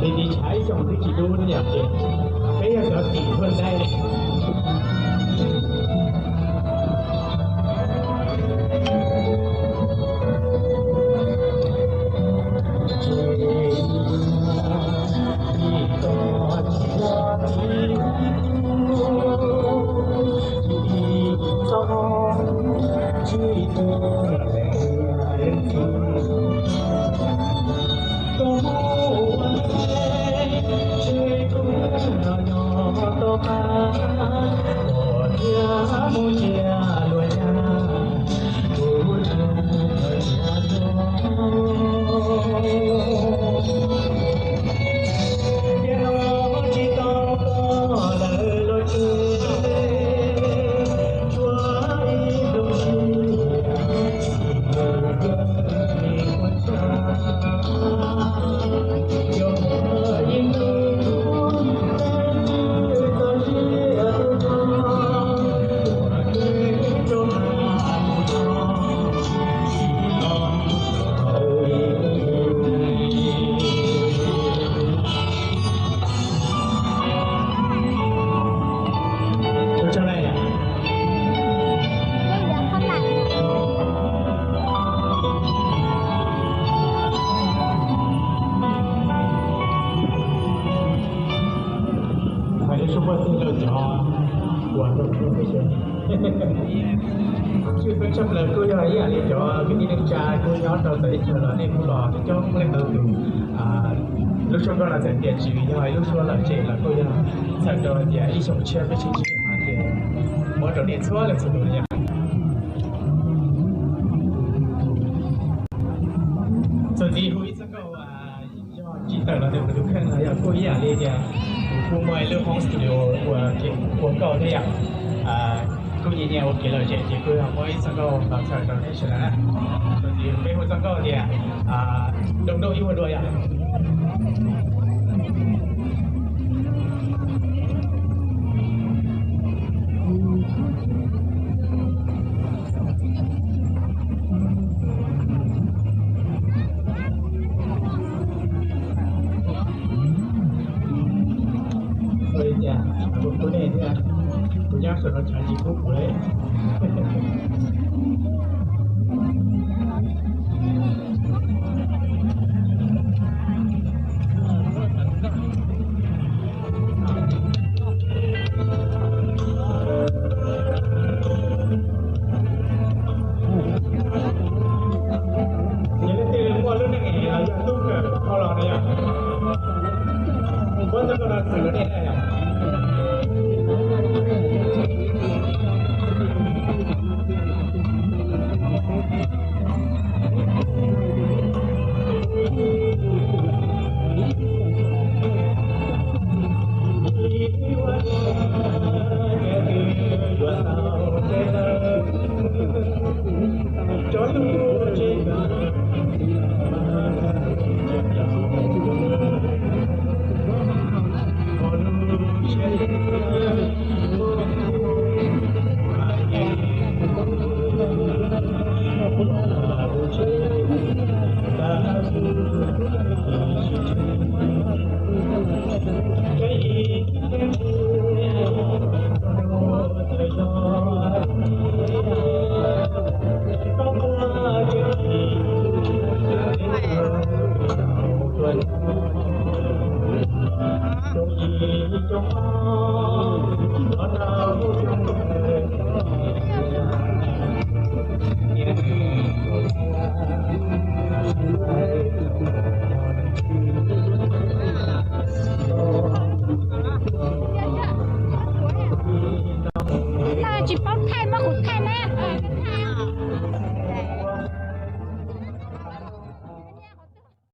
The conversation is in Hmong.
Tej tiv tshav ib xyoos twb tsis dub no yom, ces peb yog cov tim thuaj dai. Hais lub suab paj teg rau cov uas rau tsheb peb sawv. Tshwj xeeb tshaj plaws kuj yog ib yam li cov kwv tij neej tsa kuj nyob rau txawv teb chaws los nej kuj los coob coob leej ntau tus. Lub suab nkauj no txawm tias tsis yog ib lub suab lom zem los kuj yog txhawm rau tias ib xyoos tshiab peb sib ntsib no ces muab rau nej txhua leej txhua tus yom. Txuas ntxiv hu ib txoj nkauj yog tsis tawm los ntawm kuv tus kheej no yog kuj ib yam li tias kuv kuj muaj ib lub home studio uas ua nkauj thiab yom. Kuj nyias nyias ua kev lom zem ces kuj yog muaj ib txoj nkauj los txhawm rau nej sawv daws na. Txuas ntxiv peb hu txoj nkauj tias Dooj Dooj Ib Vuag Dua yom. Ua li cas kuv kuj nej thiab, kuv nyob saum no tshav tsis kub kuv li. Yog leej twg muaj lub neej es los yog tub kawm hauj lwm no yom, muab txoj nkauj no txhawm rau nej na yom.